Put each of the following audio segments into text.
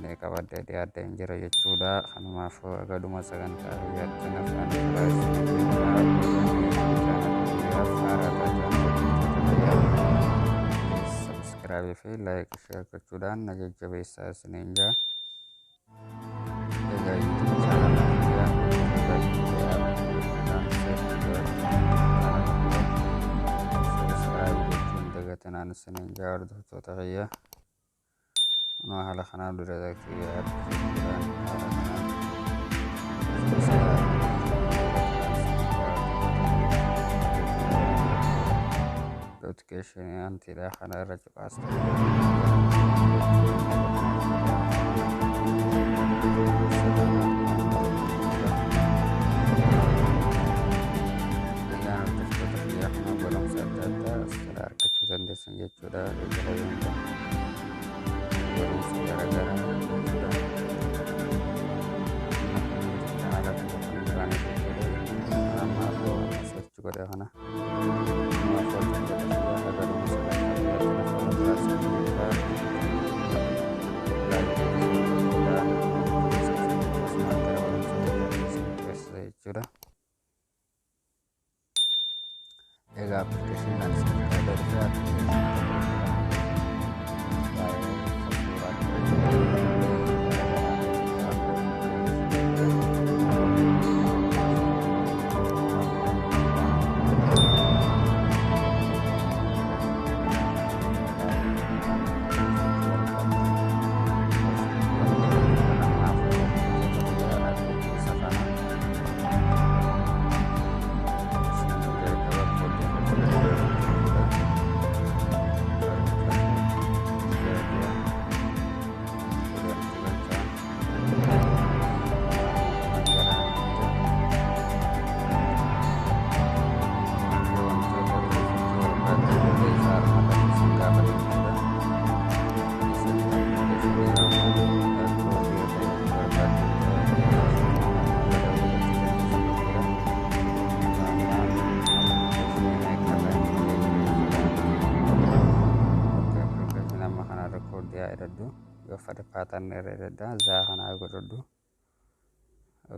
isinii qabadhee dhiyaadhee hin jira jechuudha. Kanumaafuu agaduma sagantaa biyyaatti nafaan subscribe fi like share gochuudhaan na jajjabeessaa isiniin jaa. Egaa YouTube channel kiyya subscribe gochuun dagatinaan isiniin jaa hordoftoota kiyya. Kunoo haala kanaan dura kiyya jechuudhaan haala kanaan subscribe notification antiidha kana irra cuqaasta. Egaa hordoftoota kiyyaa kana barumsa adda addaa asirraa argachuu dandeessan jechuudha. Jajjabeenya barumsa garaagaraa jechuudha. Haala kan duraanii jechuudha. Amma search godhee kana. Kanaaf hordoftoota kiyyaa agaruma sagantaa biyyaatti lafa irraa jechuudha. Egaa appilikeeshinii ani isin qabatee dhufe appilikeeshinii Yoo fedhe pattern irra hidhadha zaa kanaa godhadhu.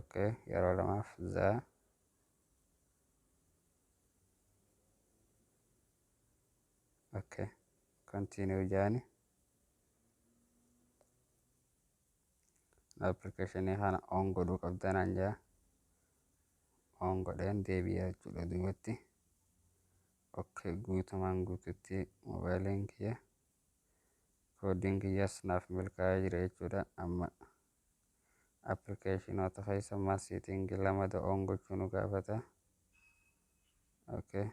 Okay, yeroo lamaaf zaa. Okay, continue jaani. Appilikeeshinii kana on godhuu qabdanaan jaa. On godheen deebi'a jechuudha duubatti. Okay, guutumaan guututti moobaayiliin kiyya koodiin kiyyas naaf milkaa'ee jira jechuudha. Amma appilikeeshinoota keessa amma setting lamada on gochuu nu gaafata. Okay.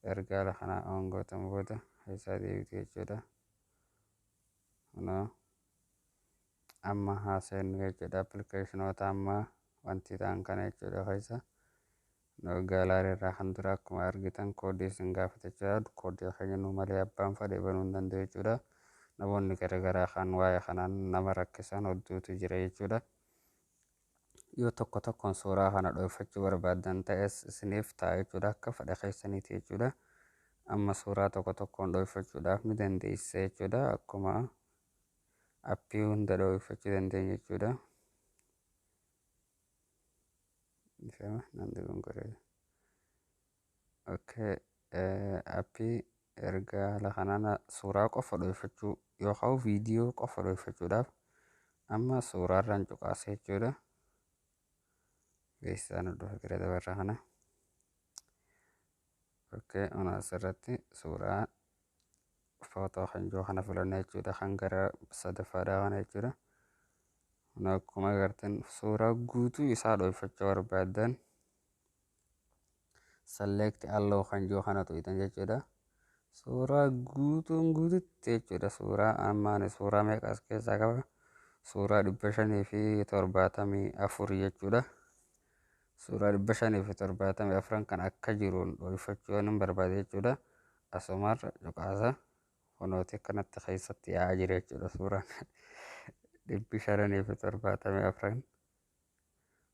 Erga haala kanaa on gootan booda keessaa deebitu jechuudha. Kunoo amma haa seennu jechuudha. Appilikeeshinoota amma wanti ta'an kana jechuudha keessa. Gallery irraa kan dura akkuma argitan koodii isin gaafata jechuudha. Koodii keenya nu malee abbaan fedhe banuu hin danda'u jechuudha. Namoonni garaagaraa kan waa'ee kanaan nama rakkisan hedduutu jira jechuudha. Yoo tokko tokkoon suuraa kana dhoofachuu barbaaddan ta'es isiniif ta'a jechuudha. Akka fedha keessaniiti jechuudha. Amma suuraa tokko tokkoon dhoofachuudhaaf ni dandeessa jechuudha. Akkuma appii hunda dhoofachuu dandeenya jechuudha. Ifama nan dogongoree. Okay, appii erga haala kanaan suuraa qofa dhoofachuu yookaan viidiyoo qofa dhoofachuudhaaf amma suuraarraan cuqaasa jechuudha. Beeksisaan dhufa bira dabarra kana. Okay, ona asirratti suuraa footoo kan jiru kana filanna jechuudha. Kan gara sadaffaadhaa kana jechuudha. Kun akkuma agartan suuraa guutuu isaa dhoofachuu barbaaddan select allow kan jiru kana tuqxan jechuudha. Suuraa guutuun guututti jechuudha. Suuraa ammaan suuraa meeqa as keessaa qaba? Suuraa 574 jechuudha. Suuraa 574 kan akka jiruun dhoofachuu hin barbaade jechuudha. Asumarra cuqaasa kunooti akkanatti keessatti yaa'aa jira jechuudha. Suuraan 574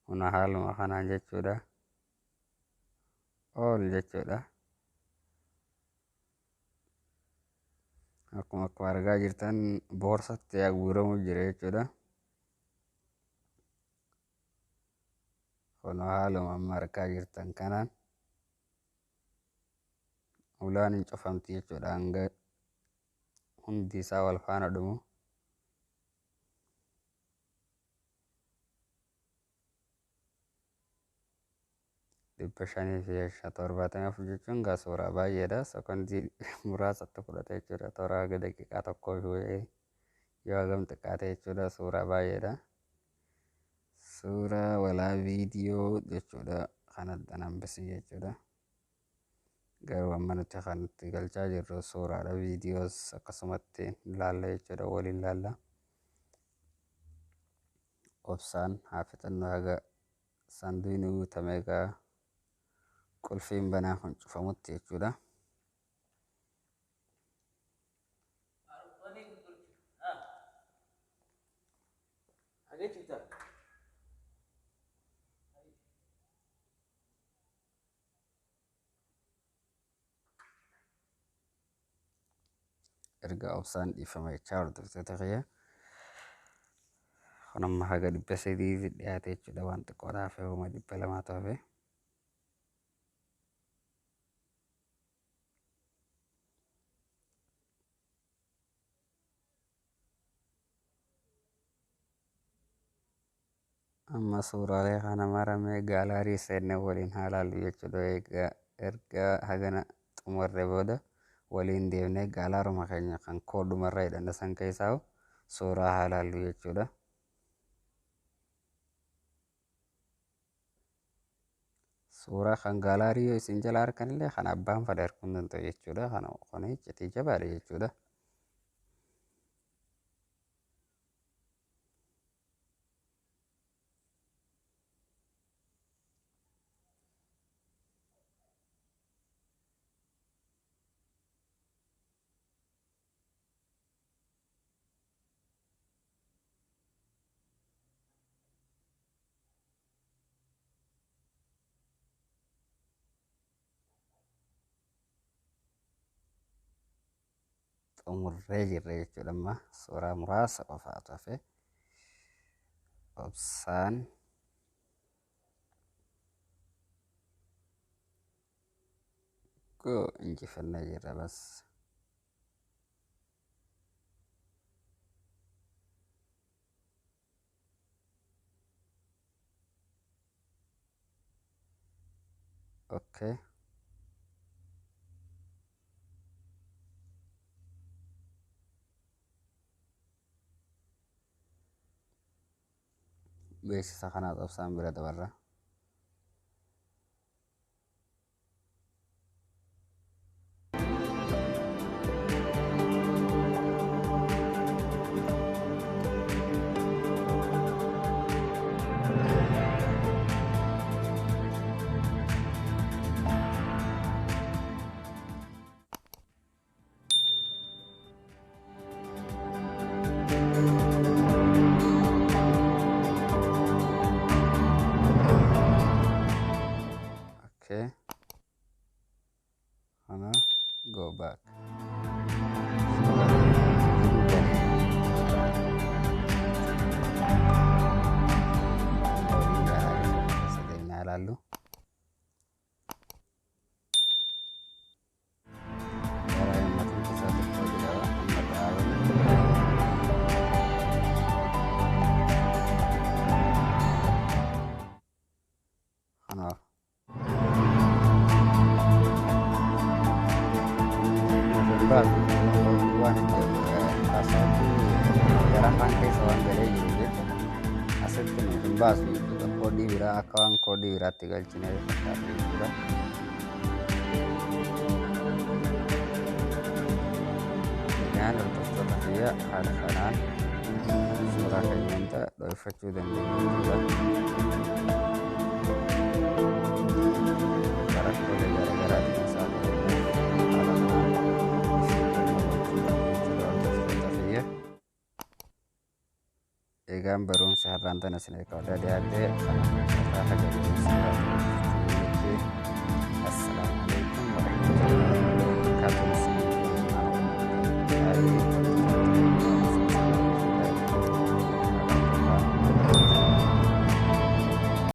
kun haaluma kanaan jechuudha. All jechuudha. Akkuma argaa jirtan boorsatti guuramuu jira jechuudha. Kun haaluma amma argaa jirtan kanaan ulaan hin cufamti jechuudha hanga hundi isaa wal faana dhumu. 574 jechuun gaa suuraa baay'eedha. Sekondii muraasatti fudhata jechuudha. Toora haga daqiiqaa tokkoo fi yoo hagam xiqqaate jechuudha. Suuraa baay'eedha. Suuraa walaa viidiyoo jechuudha. Kan addaan hambisin jechuudha. Garuu amma nuti kan nuti galchaa jirru suuraadha. Viidiyoos akkasumatti ilaalla jechuudha. Waliin ilaalla. Obsaan haa fixannu haga sanduuqni guutame egaa qulfiin banaa kun cufamutti jechuudha. Erga obsaan dhiifama jechaa hordoftoota kiyya. Kun amma haga 300 dhiyaate jechuudha. Waan xiqqoodhaa hafe, hooma 200tu hafe. Amma suuraalee kana maramee gallery seennee waliin haa ilaallu jechuudha. Egaa erga hagana xumurre booda waliin deemnee galleryuma keenya kan koodhumarra hidhanne san keessaa suuraa haa ilaallu jechuudha. Suuraa kan gallery yoo isin jala harkan illee kan abbaan fedhe arguu hin danda'u jechuudha. Kana kun iccitii jabaadha jechuudha. Xumurree jirra jechuudha. Amma suuraa muraasa qofaatu hafe. Obsaan go injifannee jirra bas. Okay. Beeksisa kanaas obsaan bira dabarra. Okay. Kana go back. Waliin gallery keessa deemnee ilaallu. Gallery mataan isaa xiqqoo jedhama. Amma dhaabame. Kanaaf baasu waan gara afaan keessa waan galee jiru jecha asitti nuuf hin baasu jechuudha. Koodii biraa akka waan koodii biraatti galchine fakkaata jechuudha. Egaan hordoftoota kiyya, haala kanaan suuraa keenya hunda dho'ifachuu dandeenya jechuudha. Rakkoolee garaagaraatiin saaxilamee haala kanaan gochuu dandeenya jechuudha, hordoftoota kiyya. Egaan barumsa har'aan tana isin qabadhee dhiyaadhe kana fakkaata.